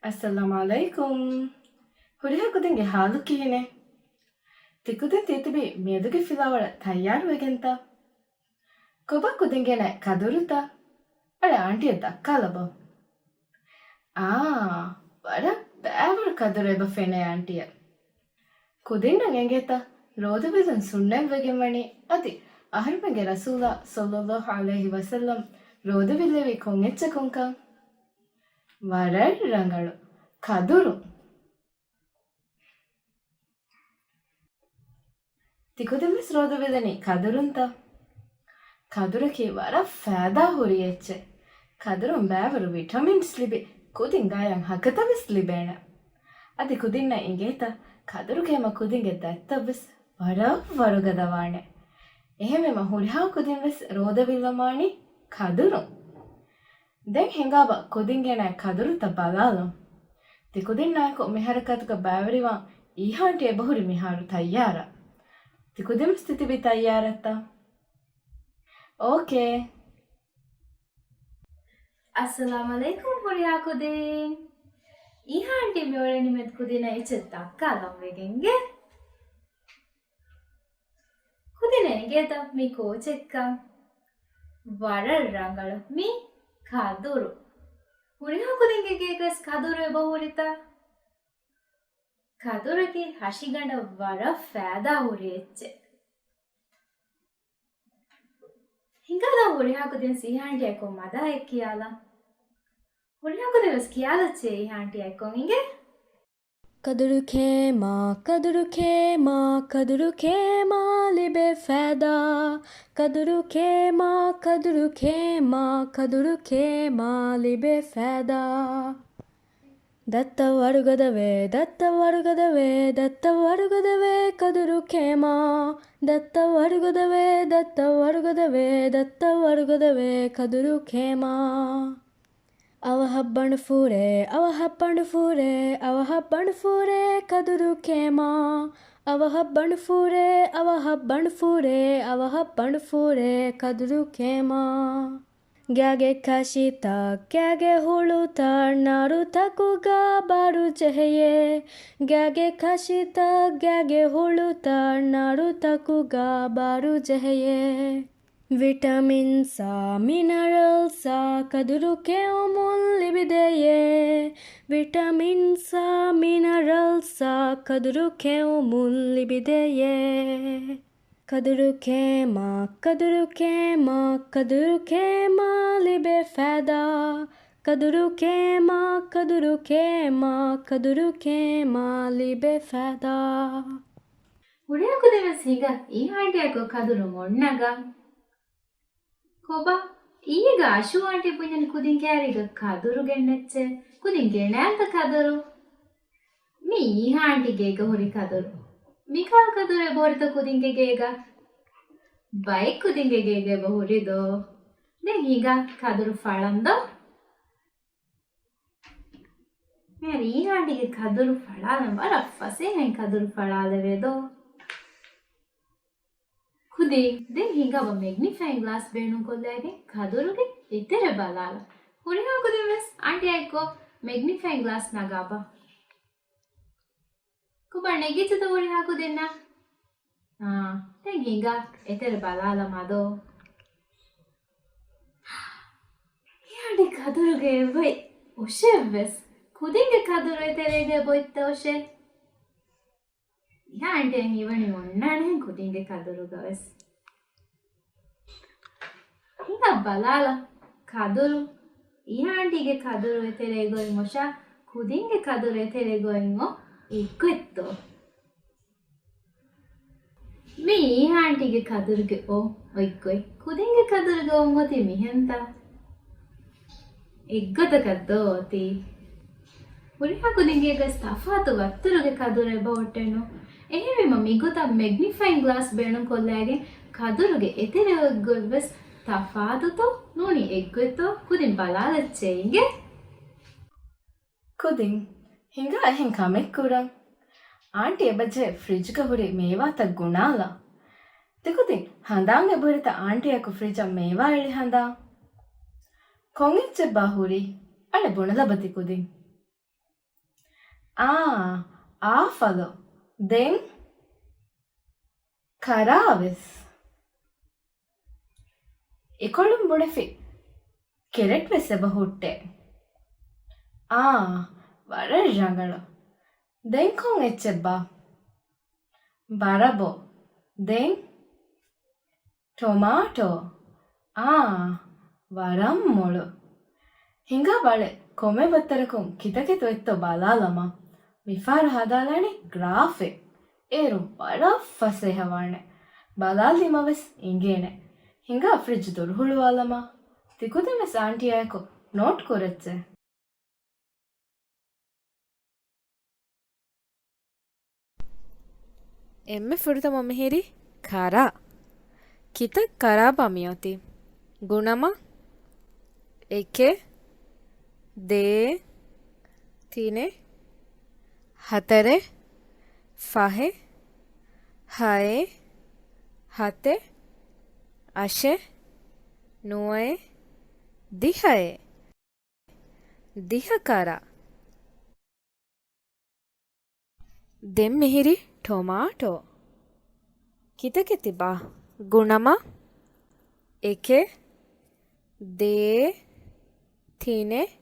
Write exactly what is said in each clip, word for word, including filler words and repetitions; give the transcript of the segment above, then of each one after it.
އައްސަލާމު ޢަލައިކުމް. ހުރިހާ ކުދިންގެ ޙާލު ކިހިނެއް؟ ތިކުދިން ތިތިބީ މިއަދުގެ ފިލާވަޅަށް ތައްޔާރުވެގެންތަ؟ ކޮބާ ކުދިންގެނައި ކަދުރުތައް؟ އަޅެ އާންޓީއަށް ދައްކާލަބަ. އާ، ވަރަށް ބައިވަރު ކަދުރު އެބަ ފެނޭ އާންޓީއަށް. ކުދިންނަށް އެނގޭތަ ރޯދަވިލުން ސުންނަތްވެގެންވަނީ އަދި އަހަރުމެންގެ ރަސޫލާ ޞައްލައްލާހު ޢަލައިހި ވަސައްލަމް ރޯދަވިއްލެވީ ކޮންއެއްޗަކުންކަން؟ ވަރަށް ރަނގަޅު. ކަދުރު. ތިކުދިންވެސް ރޯދަވިލަނީ ކަދުރުންތަ؟ ކަދުރަކީ ވަރަށް ފައިދާ ހުރި އެއްޗެއް. ކަދުރުން ބައިވަރު ވިޓަމިންސް ލިބި، ކުދިން ގަޔަށް ހަކަތަވެސް ލިބޭނެ. އަދި ކުދިންނަށް އިނގޭތަ ކަދުރު ކޭމަ ކުދިންގެ ދަތްތައްވެސް ވަރަށް ވަރުގަދަވާނެ. އެހެންވީމަ ހުރިހާ ކުދިންވެސް ރޯދަވިއްލަމާނީ ކަދުރުން. ދެން ހިނގާބަ ކުދިންގެނައި ކަދުރުތައް ބަލާލަން. ތިކުދިންނާއެކު މިހަރަކާތުގަ ބައިވެރިވާން އީހާ އާންޓީ އެބަހުރި މިހާރު ތައްޔާރަށް. ތިކުދިންވެސް ތިތިބީ ތައްޔާރަށްތަ؟ އޯކޭ. އައްސަލާމު ޢަލައިކުމް ހުރިހާ ކުދިން. އީހާ އާންޓީ މިއުޅެނީ މެދު ކުދިންނަށް އެއްޗެއް ދައްކާލަން ވެގެންގެ. ކުދިންނަށް އެނގޭތަ މީ ކޯޗެއްކަން؟ ވަރަށް ރަނގަޅު. މީ ކަދުރު. ހުރިހާ ކުދިންގެ ގޭގަސް ކަދުރު އެބަ ހުރިތަ؟ ކަދުރަކީ ހަށިގަނޑަށް ވަރަށް ފައިދާ ހުރި އެއްޗެއް. ހިނގާދާ ހުރިހާ ކުދިން އީހާ އާންޓީއާއެކު މަދާ އެއް ކިޔާލަން. ހުރިހާ ކުދިން ވެސް ކިޔާލައްޗޭ އީހާ އާންޓީއާއެކު އިނގޭ. ކަދުރު ކޭމާ، ކަދުރު ކޭމާ، ކަދުރު ކޭމާ ލިބޭ ފައިދާ. ކަދުރު ކޭމާ، ކަދުރު ކޭމާ، ކަދުރު ކޭމާ ލިބޭ ފައިދާ. ދައްތަ ވަރުގަދަވޭ، ދައްތަ ވަރުގަދަވޭ، ދައްތަ ވަރުގަދަވޭ ކަދުރު ކޭމާ. ދައްތަ ވަރުގަދަވޭ، ދައްތަ ވަރުގަދަވޭ، ދައްތަ ވަރުގަދަވޭ ކަދުރު ކޭމާ. އަވަހަށް ބަނޑު ފޫރޭ، އަވަހަށް ބަނޑު ފޫރޭ، އަވަހަށް ބަނޑު ފޫރޭ ކަދުރު ކޭމާ. އަވަހަށް ބަނޑު ފޫރޭ، އަވަހަށް ބަނޑު ފޫރޭ، އަވަހަށް ބަނޑު ފޫރޭ ކަދުރު ކޭމާ. ގާގެ ކާށިތައް، ގާގެ ހުޅުތައް، ނާރުތަކުގަ ބާރު ޖެހެޔޭ. ގާގެ ކާށިތައް، ގާގެ ހުޅުތައް، ނާރުތަކުގަ ބާރު ޖެހެޔޭ. ވިޓަމިންސްއާ، މިނަރަލްސްއާ، ކަދުރު ކެއުމުން ލިބިދެޔޭ. ވިޓަމިންސްއާ، މިނަރަލްސްއާ، ކަދުރު ކެއުމުން ލިބިދެޔޭ. ކަދުރު ކޭމާ، ކަދުރު ކޭމާ، ކަދުރު ކޭމާ ލިބޭ ފައިދާ. ކަދުރު ކޭމާ، ކަދުރު ކޭމާ، ކަދުރު ކޭމާ ލިބޭ ފައިދާ. ހުރިހާ ކުދިން ވެސް ހިނގާ އީހާ އާންޓީއާއެކު ކަދުރު އޮންނަގަން. ކޮބާ؟ އީގަ އަޝޫ އާންޓީ ބުންޏަން ކުދިން ކައިރީގަ ކަދުރު ގެންނައްޗޭ. ކުދިން ގެނައިންތަ ކަދުރު؟ މީ އީހާ އާންޓީ ގޭގަ ހުރި ކަދުރު. މިކަހަލަ ކަދުރު އެބަހުރިތަ ކުދިންގެ ގޭގަ؟ ބައެއް ކުދިންގެ ގޭގަ އެބަހުރި ދޯ. ދެން ހިނގާ ކަދުރު ފަޅަން ދޯ. މިހާރު އީހާ އާންޓީގެ ކަދުރު ފަޅާލަން ވަރަށް ފަސޭހައިން ކަދުރު ފަޅާލެވޭ ދޯ. ކުދިން ދެން ހިނގާބަ މެގްނިފައިން ގްލާސް ބޭނުންކޮށްލައިގެން ކަދުރުގެ އެތެރެ ބަލާލަ. ހުރިހާ ކުދިން ވެސް އާންޓީއާއެކު މެގްނިފައިން ގްލާސް ނަގާބަ. ކޮބާ ނެގިއްޖެތަ ހުރިހާ ކުދިންނަށް؟ އާ، ދެން ހިނގާ އެތެރެ ބަލާލަމާ ދޯ. އޭ އަޑި ކަދުރުގެ އެއްބޮތް އޮށެއްވެސް. ކުދިންގެ ކަދުރު އެތެރޭގަ އެބޮތްތަ އޮށެއް؟ އީހާ އާންޓީއަށް ހީވަނީ އޮންނާނެހެން ކުދިންގެ ކަދުރުގަވެސް. ހިނގާ ބަލާލަ ކަދުރު. އީހާ އާންޓީގެ ކަދުރު އެތެރޭގަ އޮތް އޮށާ ކުދިންގެ ކަދުރު އެތެރޭގަ އޮތް އޮށް އެއްގޮތްތޯ؟ މީ އީހާ އާންޓީގެ ކަދުރުގެ އޮށް އޮތްގޮތް. ކުދިންގެ ކަދުރުގެ އޮށް އޮތީ މިހެންތަ؟ އެއްގޮތަކަށް ދޯ އޮތީ؟ ހުރިހާ ކުދިންގެ ގޮތް ތަފާތު ވައްތަރުގެ ކަދުރު އެބަހުއްޓެނު. އެހެންވީމަ މިގޮތަށް މެގްނިފައިން ގްލާސް ބޭނުންކޮށްލައިގެން ކަދުރުގެ އެތެރެ އޮތްގޮތްވެސް ތަފާތުތޯ ނޫނީ އެއްގޮތްތޯ ކުދިން ބަލާލައްޗޭ އިނގޭ. ކުދިން ހިނގާ އެހެން ކަމެއް ކުރަން. އާންޓީ އެބަޖެހޭ ފްރިޖުގަ ހުރި މޭވާތައް ގުނާލާ. ތިކުދިން ހަނދާން އެބަހުރިތަ އާންޓީއަކު ފްރިޖަށް މޭވާ އެޅި ހަނދާން؟ ކޮންއެއްޗެއްބާ ހުރީ؟ އަޅެ ބުނެލަބަ ތިކުދިން. އާ، އާފަލު. ދެން ކަރާ ވެސް. އެކޮޅުން ބުނެފި ކެރެޓް ވެސް އެބަ ހުއްޓޭ. އާ، ވަރަށް ރަނގަޅު. ދެން ކޮން އެއްޗެއްބާ؟ ބަރަބޯ. ދެން ޓޮމާޓޯ. އާ، ވަރަށް މޮޅު. ހިނގާ ބަލަ، ކޮންމެ ބައްތަރަކުން ކިތަކެތި އޮތްތޯ ބަލާލަމާ. މިފަހަރު ހަދާލާނީ ގްރާފެއް. އޭރު ވަރަށް ފަސޭހަވާނެ. ބަލާލީމަ ވެސް އިނގޭނެ. ހިނގާ ފްރިޖް ދޮރު ހުޅުވާލަމާ. ތިކުދިން ވެސް އާންޓީއާއެކު ނޯޓް ކުރައްޗޭ. އެންމެ ފުރަތަމަ މިހިރީ ކަރާ. ކިތައް ކަރާބާ މިއޮތީ؟ ގުނަމަ، އެކެއް، ދޭއް، ތިނެއް، ހަތަރެއް، ފަހެއް، ހައެއް، ހަތެއް، އަށެއް، ނުވައެއް، ދިހައެއް. ދިހަ ކަރާ. ދެން މިހިރީ ޓޮމާޓޯ. ކިތަކެތިބާ؟ ގުނަމަ، އެކެއް، ދޭއް، ތިނެއް،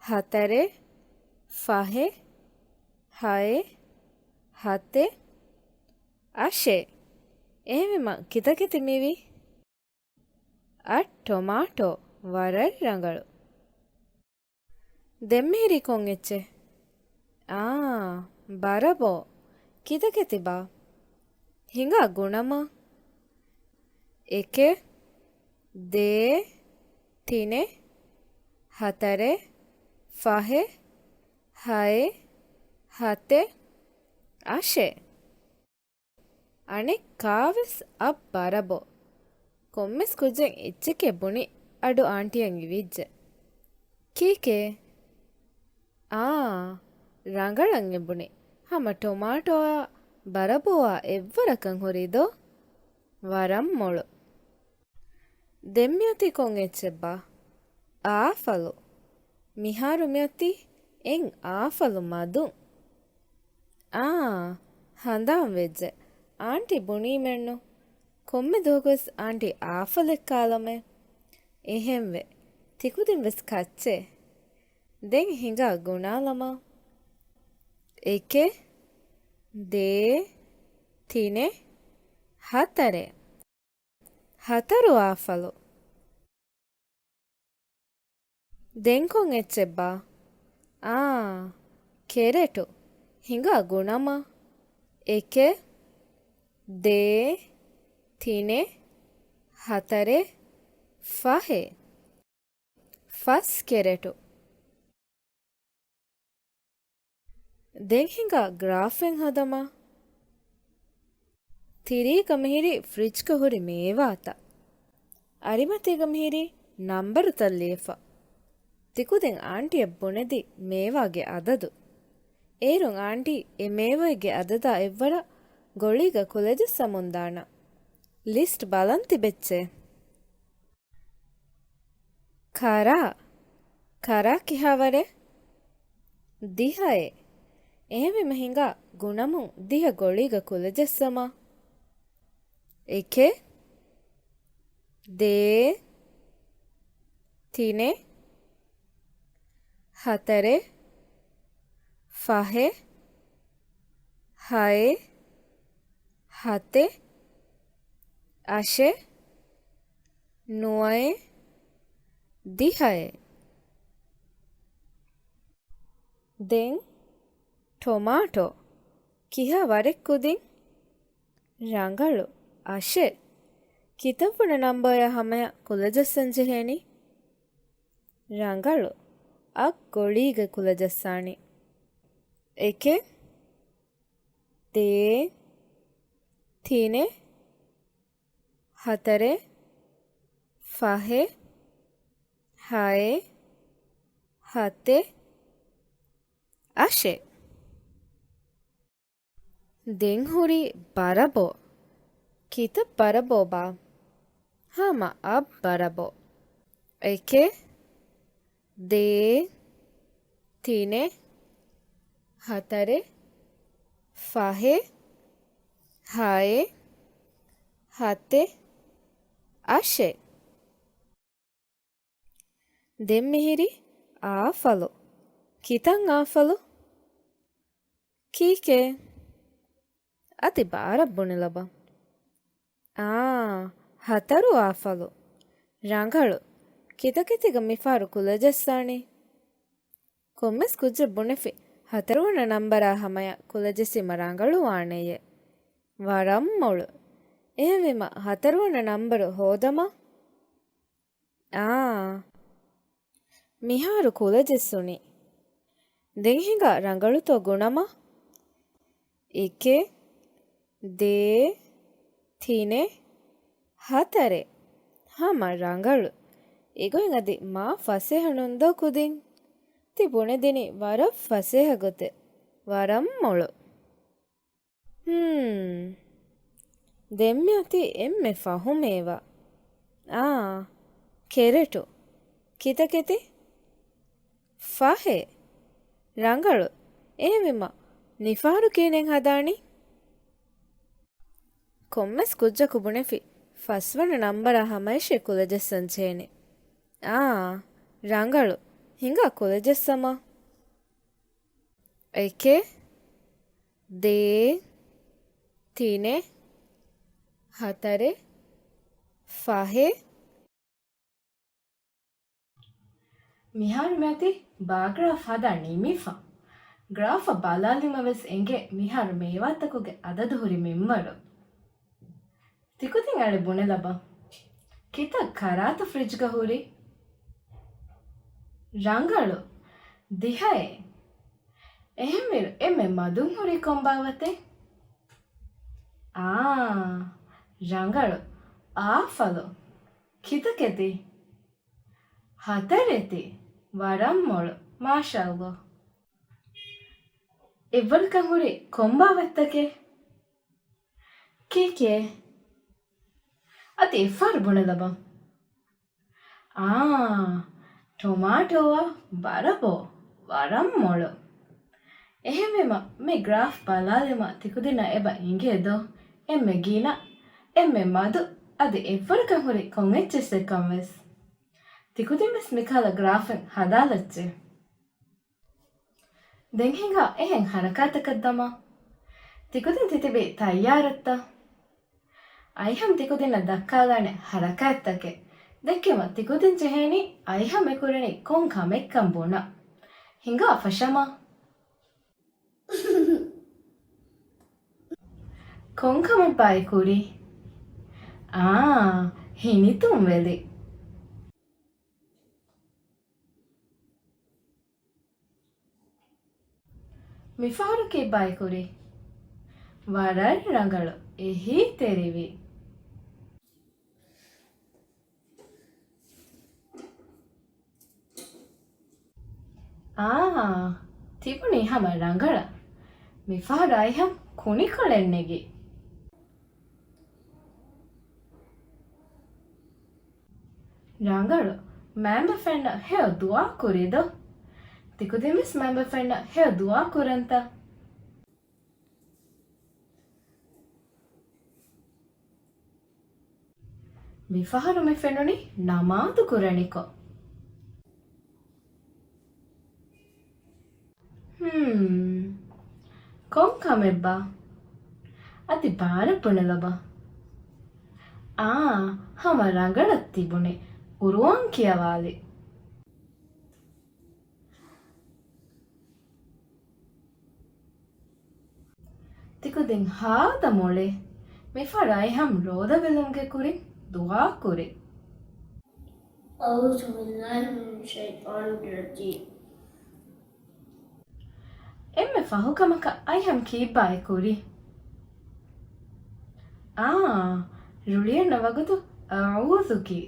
ހަތަރެއް، ފަހެއް، ހައެއް، ހަތެއް، އަށެއް. އެހެންވީމަ ކިތަކެތި މިވީ؟ އަށް ޓޮމާޓޯ. ވަރަށް ރަނގަޅު. ދެން މިހިރީ ކޮން އެއްޗެއް؟ އާ، ބަރަބޯ. ކިތަކެތިބާ؟ ހިނގާ ގުނަމަ. އެކެއް، ދޭއް، ތިނެއް، ހަތަރެއް، ފަހެއް، ހައެއް، ހަތެއް، އަށެއް. އަނެއް ކާވެސް އަށް ބަރަބޯ. ކޮންމެސް ކުއްޖެއް އެއްޗެކޭ ބުނި އަޑު އާންޓީއަށް އިވިއްޖެ. ކީކޭ؟ އާ، ރަނގަޅަށް އެބުނި. ހަމަ ޓޮމާޓޯއާ ބަރަބޯއާ އެއްވަރަކަށް ހުރީ ދޯ؟ ވަރަށް މޮޅު. ދެން މިއޮތީ ކޮން އެއްޗެއްބާ؟ އާފަލު. މިހާރު މިއޮތީ އެއް އާފަލު މަދުން. އާ، ހަނދާން ވެއްޖެ. އާންޓީ ބުނީމެއްނު. ކޮންމެ ދުވަހަކުވެސް އާންޓީ އާފަލެއް ކާލަމޭ. އެހެންވެ، ތިކުދިން ވެސް ކައްޗޭ. ދެން ހިނގާ ގުނާލަމާ. އެކެއް، ދޭއް، ތިނެއް، ހަތަރެއް. ހަތަރު އާފަލު. ދެން ކޮން އެއްޗެއްބާ؟ އާ، ކެރެޓު. ހިނގާ ގުނަމާ. އެކެއް، ދޭއް، ތިނެއް، ހަތަރެއް، ފަހެއް. ފަސް ކެރެޓު. ދެން ހިނގާ ގްރާފެއް ހަދަމާ. ތިރީގަ މިހިރީ ފްރިޖްގަ ހުރި މޭވާތައް. އަރިމަތީގަ މިހިރީ ނަންބަރުތައް ލިޔެފަ. ތިކުދިން އާންޓީއަށް ބުނެދި މޭވާގެ އަދަދު. އޭރުން އާންޓީ އެ މޭވާގެ އަދަދާ އެއްވަރަށް ގޮޅީގަ ކުލަޖައްސަމުންދާނަން. ލިސްޓް ބަލަން ތިބެއްޗޭ. ކަރާ. ކަރާ ކިހާވަރެއް؟ ދިހައެއް. އެހެންވީމަ ހިނގާ ގުނަމުން ދިހަ ގޮޅީގަ ކުލަޖައްސަމާ. އެކެއް، ދޭއް، ތިނެއް، ހަތަރެއް، ފަހެއް، ހައެއް، ހަތެއް، އަށެއް، ނުވައެއް، ދިހައެއް. ދެން ޓޮމާޓޯ. ކިހާ ވަރެއް ކުދިން؟ ރަނގަޅު، އަށެއް. ކިތައް ވަރަށް ނަންބަރެއް ހަމަޔަށް ކުލަޖައްސަން ޖެހޭނީ؟ ރަނގަޅު، އަށް ގޮޅީގަ ކުލަޖައްސާނީ. އެކެއް، ދޭއް، ތިނެއް، ހަތަރެއް، ފަހެއް، ހައެއް، ހަތެއް، އަށެއް. ދެން ހުރީ ބަރަބޯ. ކިތައް ބަރަބޯބާ؟ ހަމަ އަށް ބަރަބޯ. އެކެއް، ދޭއް، ތިނެއް، ހަތަރެއް، ފަހެއް، ހައެއް، ހަތެއް، އަށެއް. ދެން މިހިރީ އާފަލު. ކިތައް އާފަލު؟ ކީކޭ؟ އަދި ބާރަށް ބުނެލަބަ. އާ، ހަތަރު އާފަލު. ރަނގަޅު. ކިތަކިތިގަ މިފަހަރު ކުލަޖައްސާނީ. ކޮންމެސް ކުއްޖެއް ބުނެފި ހަތަރުވަނަ ނަންބަރާ ހަމަޔަށް ކުލަޖެއްސީމަ ރަނގަޅުވާނެޔޭ. ވަރަށް މޮޅު. އެހެންވީމަ ހަތަރުވަނަ ނަންބަރު ހޯދަމާ. އާ. މިހާރު ކުލަޖެއްސުނީ. ދެން ހިނގާ ރަނގަޅުތޯ ގުނަމާ؟ އެކެއް، ދޭއް، ތިނެއް، ހަތަރެއް. ހަމަ ރަނގަޅު. އެގޮތް އަދި މާ ފަސޭހަ ނޫންދޯ ކުދިން؟ ތި ބުނެދިނީ ވަރަށް ފަސޭހަ ގޮތެއް. ވަރަށް މޮޅު. ހްމް. ދެން މިއޮތީ އެންމެ ފަހު މޭވާ. އާ، ކެރެޓު. ކިތަކެތި؟ ފަހެއް. ރަނގަޅު. އެހެންވީމަ މިފަހަރު ކިހިނެއް ހަދާނީ؟ ކޮންމެސް ކުއްޖަކު ބުނެފި ފަސްވަނަ ނަންބަރާ ހަމަޔަށޭ ކުލަޖައްސަން ޖެހެނީ. އާ، ރަނގަޅު. ހިނގާ ކުލަޖައްސަމާ. އެކެއް، ދޭއް، ތިނެއް، ހަތަރެއް، ފަހެއް. މިހާރު މިއޮތީ ބާގްރާފް ހަދާ ނިމިފަ. ގްރާފަށް ބަލާލީމަ ވެސް އެނގޭ މިހާރު މޭވާތަކުގެ އަދަދު ހުރި މިންވަރު. ތިކުދިން އަޅެ ބުނެލަބަ. ކިތައް ކަރާތަ ފްރިޖްގަ ހުރީ؟ ރަނގަޅު. ދިހައެއް. އެހެންވީރު އެންމެ މަދުން ހުރީ ކޮންބާވަތެއް؟ އާ، ރަނގަޅު. އާފަލު. ކިތަކެތި؟ ހަތަރެތި. ވަރަށް މޮޅު. މާޝާﷲ. އެއްވަރަކަށް ހުރީ ކޮންބާވަތްތަކެއް؟ ކީކޭ؟ އަދި އެއްފަހަރު ބުނެލަބަ. އާ، ޓޮމާޓޯއާ ބަރަބޯ. ވަރަށް މޮޅު. އެހެންވީމަ މި ގްރާފް ބަލާލީމަ ތިކުދިންނަށް އެބަ އިނގޭ ދޯ؟ އެންމެ ގިނަ، އެންމެ މަދު، އަދި އެއްވަރަކަށް ހުރި ކޮން އެއްޗެއްސެއްކަން ވެސް. ތިކުދިން ވެސް މިކަހަލަ ގްރާފެއް ހަދާލައްޗޭ. ދެން ހިނގާ އެހެން ހަރަކާތަކަށް ދަމާ. ތިކުދިން ތިތިބީ ތައްޔާރަށްތަ؟ އައިހަމް ތިކުދިންނަށް ދައްކާލާނެ ހަރަކާތްތަކެއް ދެއްކީމަ ތިކުދިން ޖެހޭނީ އައިހަމް އެކުރަނީ ކޮން ކަމެއްކަން ބުނަން. ހިނގާ ފަށަމާ. ކޮން ކަމެއްބާ އެ ކުރީ؟ އާ، ހިނިތުންވެލި. މިފަހަރު ކީއްބާ އެ ކުރީ؟ ވަރަށް ރަނގަޅު. އެހީތެރިވި. އާ، ތިބުނީ ހަމަ ރަނގަޅަށް. މިފަހަރު އައިހަމް ކުނިކޮޅެއް ނެގި. ރަނގަޅު. މައިންބަފައިންނަށް ހެޔޮ ދުޢާ ކުރީ ދޯ؟ ތިކުދިން ވެސް މައިންބަފައިންނަށް ހެޔޮ ދުޢާ ކުރަންތަ؟ މިފަހަރު މި ފެނުނީ ނަމާދު ކުރަނިކޮށް. ހުން. ކޮން ކަމެއްބާ؟ އަދި ބާރަށް ބުނެލަބަ. އާ، ހަމަ ރަނގަޅަށް ތިބުނީ. ޤުރުއާން ކިޔަވާލި. ތިކުދިން ހާދަ މޮޅޭ. މިފަހަރު އައިހަމް ރޯދަ ބެލުމުގެ ކުރިން ދުޢާ ކުރި. أعوذ بالله من الشيطان الرجيم. އެންމެ ފަހު ކަމަކަށް އައިހަމް ކީއްބާއޭ ކުރީ؟ އާ، ރުޅިއަންނަ ވަގުތު އަޢޫޛު ކީ.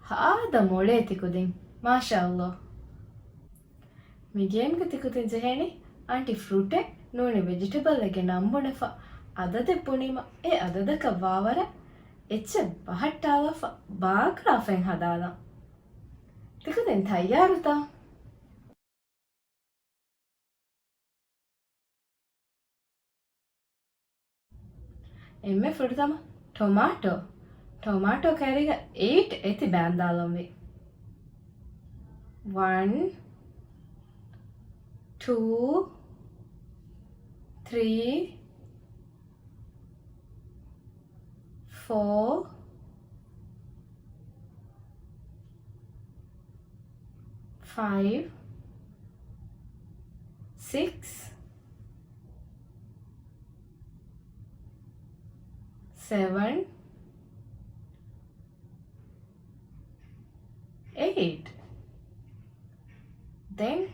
ހާދަ މޮޅޭ ތިކުދިން. މާޝާﷲ. މި ގޭމްގަ ތިކުދިން ޖެހޭނީ އަންޓި ފްރުޓެއް ނޫނީ ވެޖިޓެބަލްއެއްގެ ނަން ބުނެފަ، އަދަދެއް ބުނީމަ އެ އަދަދަކަށް ވާވަރަށް އެއްޗެއް ބަހައްޓާލާފަ ބާގްރާފެއް ހަދާލަން. ތިކުދިން ތައްޔާރުތަ؟ އެންމެ ފުރަތަމަ ޓޮމާޓޯ. ޓޮމާޓޯ ކައިރީގަ އެއިޓް އެތި ބޭންދާލަންވީ. ވަން، ޓޫ، ތްރީ، ފޯ، ފައިވް، ސިކްސް، ސެވަން، އެއިޓް. ދެން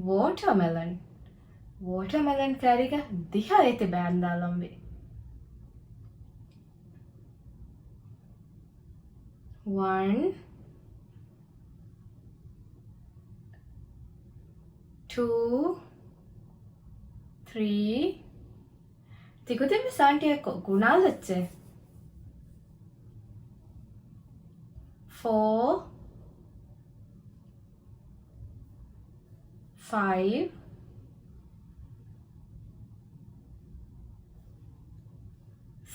ވޯޓަމެލަން. ވޯޓަމެލަން ކައިރީގަ ދިހަ އެތި ބޭންދާލަންވީ. ވަން، ޓޫ، ތްރީ، ތިކުދިންވެސް އާންޓީއަށް ގުނާލައްޗޭ. ފޯ، ފައިވް،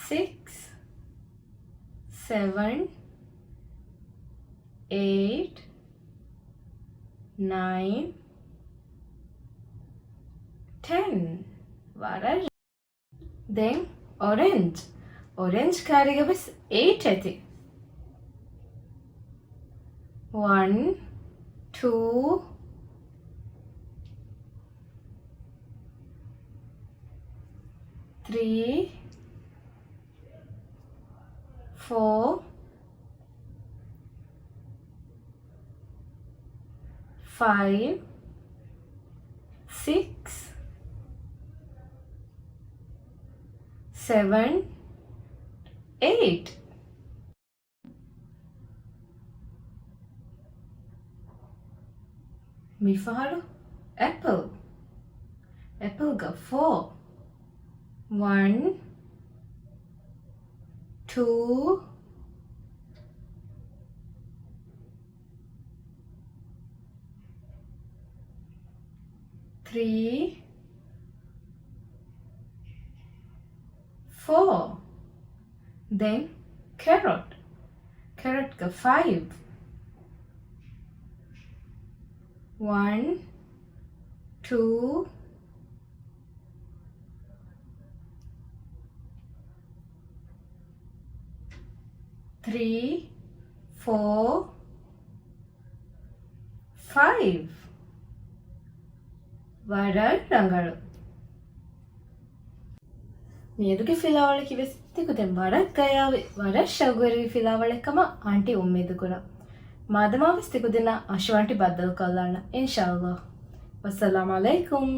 ސިކްސް، ސެވަން، އެއިޓް، ނައިން، ޓެން. ވަރަށް ދެން އޮރެންޖް. އޮރެންޖް ކައިރީގަ ވެސް އެއިޓް އެތި. ވަން، ޓޫ، ތްރީ، ފޯ، ފައިވް، ސިކްސް، ސެވަން، އެއިޓް. މިފަހަރު އެޕަލް. އެޕަލްގަ ފޯ. ވަން، ޓޫ، ތްރީ، ފޯ. ދެން ކެރޮޓް. ކެރޮޓްގަ ފައިވް. ވަން، ޓޫ، ތްރީ، ފޯ، ފައިވް. ވަރަށް ރަނގަޅު. މިއަދުގެ ފިލާވަޅަކީ ވެސް ތިކުދިން ވަރަށް ގަޔާވި، ވަރަށް ޝައުގުވެރިވި ފިލާވަޅެއް ކަމަށް އާންޓީ އުއްމީދު ކުރަން. މާދަމާ ވެސް ތިކުދިންނާ އަށު އާންޓީ ބައްދަލުކޮށްލާނަން، އިންޝާﷲ. ވައްސަލާމް ޢަލައިކުމް.